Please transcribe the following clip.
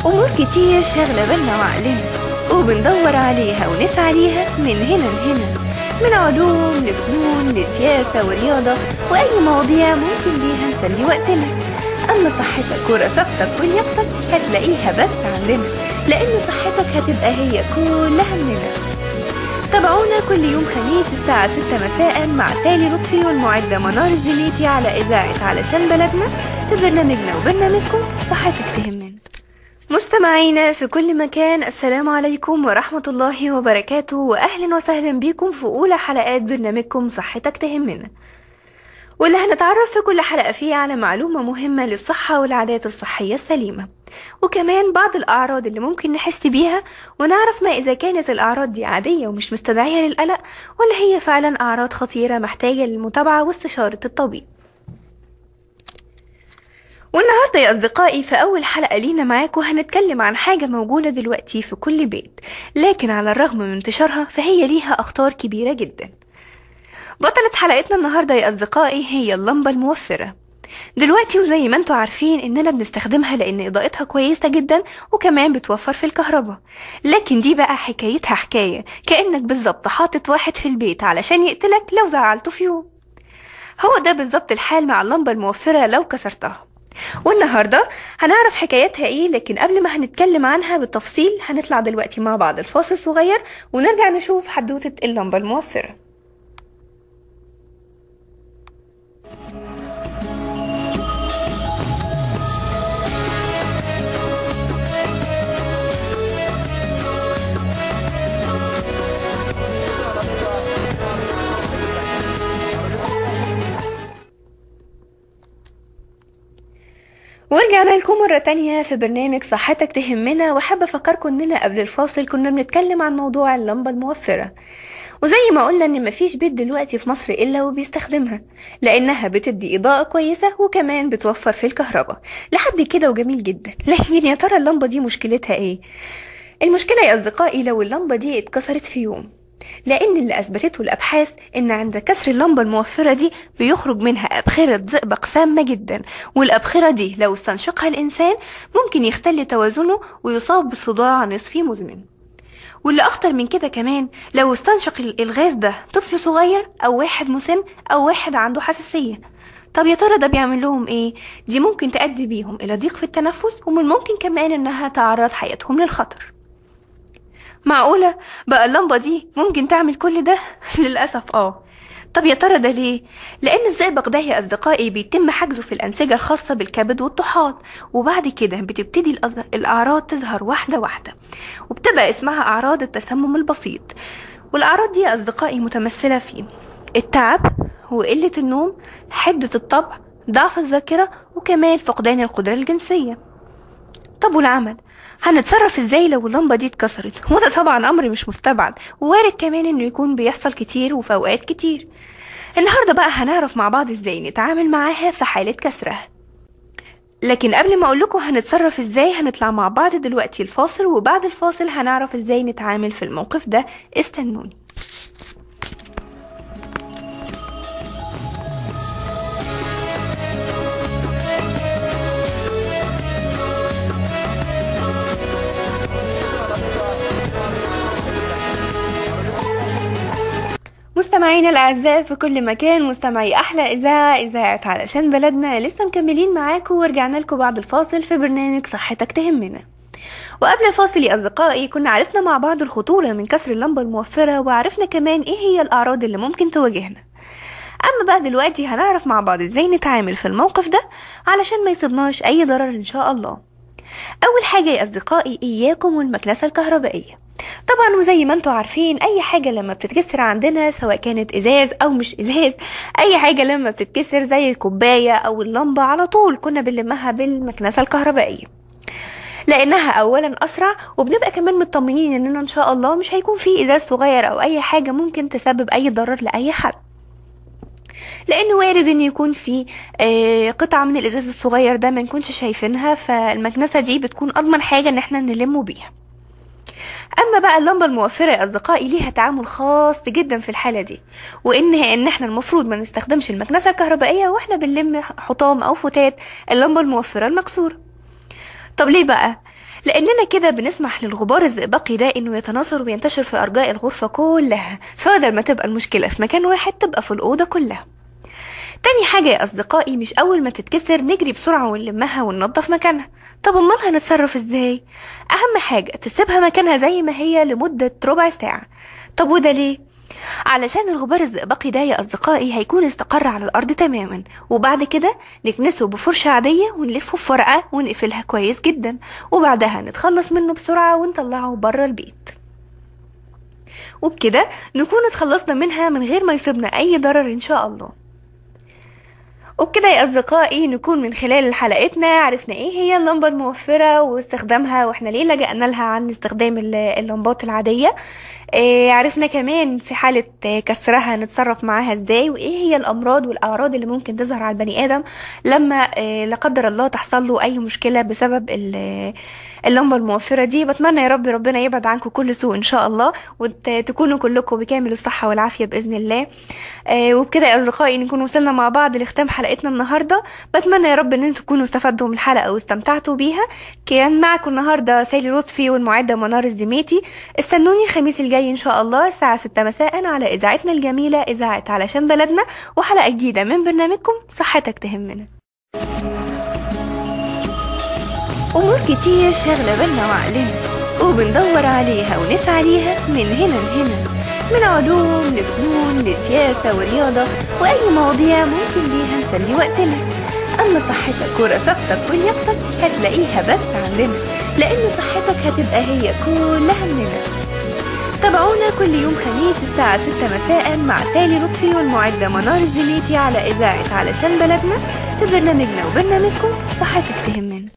أمور كتير شاغلة بالنا وعقلنا وبندور عليها ونسعى ليها من هنا لهنا، من علوم لفنون لسياسة ورياضة وأي مواضيع ممكن بيها نسلي وقتنا. أما صحتك ورشاقتك ولياقتك هتلاقيها بس عندنا، لأن صحتك هتبقى هي كلها مننا. تابعونا كل يوم خميس الساعة 6 مساء مع سالي لطفي والمعدة منار الزنيتي على إذاعة علشان بلدنا في برنامجنا وبرنامجكم صحتك تهمنا. مستمعينا في كل مكان، السلام عليكم ورحمة الله وبركاته، وأهلا وسهلا بكم في أولى حلقات برنامجكم صحتك تهمنا، واللي هنتعرف في كل حلقة فيه على معلومة مهمة للصحة والعادات الصحية السليمة، وكمان بعض الأعراض اللي ممكن نحس بيها ونعرف ما إذا كانت الأعراض دي عادية ومش مستدعية للقلق، ولا هي فعلا أعراض خطيرة محتاجة للمتابعة واستشارة الطبيب. والنهاردة يا أصدقائي في أول حلقة لينا معاكم هنتكلم عن حاجة موجودة دلوقتي في كل بيت، لكن على الرغم من انتشارها فهي ليها أخطار كبيرة جدا. بطلة حلقتنا النهاردة يا أصدقائي هي اللمبة الموفرة. دلوقتي وزي ما انتوا عارفين اننا بنستخدمها لان اضاءتها كويسة جدا وكمان بتوفر في الكهرباء، لكن دي بقى حكايتها حكاية، كأنك بالظبط حاطط واحد في البيت علشان يقتلك لو زعلته في يوم. هو ده بالظبط الحال مع اللمبة الموفرة لو كسرتها. والنهاردة هنعرف حكايتها ايه، لكن قبل ما هنتكلم عنها بالتفصيل هنطلع دلوقتي مع بعض الفاصل صغير ونرجع نشوف حدوتة اللمبة الموفرة. ورجعنا لكم مرة تانية في برنامج صحتك تهمنا، وحابة أفكركم إننا قبل الفاصل كنا بنتكلم عن موضوع اللمبة الموفرة، وزي ما قلنا إن مفيش بيت دلوقتي في مصر إلا وبيستخدمها لأنها بتدي إضاءة كويسة وكمان بتوفر في الكهرباء. لحد كده وجميل جدا، لكن يا ترى اللمبة دي مشكلتها إيه؟ المشكلة يا أصدقائي لو اللمبة دي اتكسرت في يوم، لأن اللي أثبتته الأبحاث إن عند كسر اللمبة الموفرة دي بيخرج منها أبخرة زئبق سامة جدا، والأبخرة دي لو استنشقها الإنسان ممكن يختل توازنه ويصاب بصداع نصفي مزمن. واللي أخطر من كده كمان لو استنشق الغاز ده طفل صغير أو واحد مسن أو واحد عنده حساسية. طب يا ترى ده بيعمل لهم إيه؟ دي ممكن تؤدي بيهم إلى ضيق في التنفس، ومن ممكن كمان إنها تعرض حياتهم للخطر. معقولة بقى اللمبة دي ممكن تعمل كل ده؟ للأسف طب يا ترى ده ليه؟ لأن الزئبق ده يا أصدقائي بيتم حجزه في الأنسجة الخاصة بالكبد والطحال، وبعد كده بتبتدي الأعراض تظهر واحدة واحدة، وبتبقى اسمها أعراض التسمم البسيط. والأعراض دي يا أصدقائي متمثلة في التعب وقلة النوم، حدة الطبع، ضعف الذاكرة، وكمان فقدان القدرة الجنسية. طب والعمل؟ هنتصرف ازاي لو اللمبة دي اتكسرت؟ وده طبعا امر مش مستبعد، ووارد كمان انه يكون بيحصل كتير وفي اوقات كتير. النهارده بقى هنعرف مع بعض ازاي نتعامل معاها في حالة كسرها. لكن قبل ما اقولكم هنتصرف ازاي هنطلع مع بعض دلوقتي الفاصل، وبعد الفاصل هنعرف ازاي نتعامل في الموقف ده. استنوني. مستمعينا الاعزاء في كل مكان، مستمعي احلى اذاعة، اذاعة علشان بلدنا، لسه مكملين معاكم ورجعنا لكم بعد الفاصل في برنامج صحتك تهمنا. وقبل الفاصل يا اصدقائي كنا عرفنا مع بعض الخطورة من كسر اللمبة الموفره، وعرفنا كمان ايه هي الاعراض اللي ممكن تواجهنا. اما بقى دلوقتي هنعرف مع بعض ازاي نتعامل في الموقف ده علشان ما يصيبناش اي ضرر ان شاء الله. اول حاجة يا اصدقائي اياكم والمكنسه الكهربائية. طبعا وزي ما انتوا عارفين اي حاجة لما بتتكسر عندنا سواء كانت ازاز او مش ازاز، اي حاجة لما بتتكسر زي الكوباية او اللمبة على طول كنا بنلمها بالمكنسة الكهربائية، لانها اولا اسرع، وبنبقى كمان مطمنين اننا ان شاء الله مش هيكون في ازاز صغير او اي حاجة ممكن تسبب اي ضرر لاي حد، لانه وارد ان يكون في قطعة من الازاز الصغير ده ما نكونش شايفينها، فالمكنسة دي بتكون اضمن حاجة ان احنا نلمه بيها. اما بقى اللمبة الموفره يا اصدقائي ليها تعامل خاص جدا في الحالة دي، وان ان احنا المفروض ما نستخدمش المكنسة الكهربائية واحنا بنلم حطام او فتات اللمبة الموفره المكسورة. طب ليه بقى؟ لاننا كده بنسمح للغبار الزئبقي ده انه يتناثر وينتشر في ارجاء الغرفة كلها، فبدل ما تبقى المشكلة في مكان واحد تبقى في الاوضة كلها. تاني حاجة يا أصدقائي، مش أول ما تتكسر نجري بسرعة ونلمها وننظف مكانها. طب أمال هنتصرف إزاي؟ أهم حاجة تسيبها مكانها زي ما هي لمدة ربع ساعة. طب وده ليه؟ علشان الغبار الزئبقي ده يا أصدقائي هيكون استقر على الأرض تماما، وبعد كده نكنسه بفرشة عادية ونلفه في ورقة ونقفلها كويس جدا، وبعدها نتخلص منه بسرعة ونطلعه بره البيت، وبكده نكون اتخلصنا منها من غير ما يصيبنا أي ضرر إن شاء الله. وبكده يا أصدقائي نكون من خلال حلقتنا عرفنا ايه هي اللمبة الموفرة واستخدامها، واحنا ليه لجأنا لها عن استخدام اللمبات العادية. عرفنا كمان في حالة كسرها نتصرف معاها ازاي، وايه هي الأمراض والأعراض اللي ممكن تظهر على البني آدم لما لا قدر الله تحصل له أي مشكلة بسبب اللمبة الموفرة دي. بتمنى يا رب ربنا يبعد عنكم كل سوء إن شاء الله، وتكونوا كلكم بكامل الصحة والعافية بإذن الله. وبكده يا أصدقائي نكون وصلنا مع بعض لختام حلقتنا النهاردة. بتمنى يا رب ان انتم تكونوا استفدتوا من الحلقة واستمتعتوا بيها. كان معكم النهاردة سالي لطفي والمعدة منار الزميتي. استنوني الخميس الجاي ان شاء الله الساعة 6 مساء على اذاعتنا الجميلة اذاعة علشان بلدنا، وحلقة جديدة من برنامجكم صحتك تهمنا. امور كتير شاغلة بالنا وعقلنا، وبندور عليها ونسعى ليها من هنا لهنا، من علوم لفنون لسياسة ورياضة وأي مواضيع ممكن بيها نسلي وقتنا. أما صحتك ورشاقتك ولياقتك هتلاقيها بس عندنا، لأن صحتك هتبقى هي كلها مننا. تابعونا كل يوم خميس الساعة 6 مساء مع سالي لطفي والمعدة منار الزميتي على إذاعة علشان بلدنا في برنامجنا وبرنامجكم صحتك تهمنا.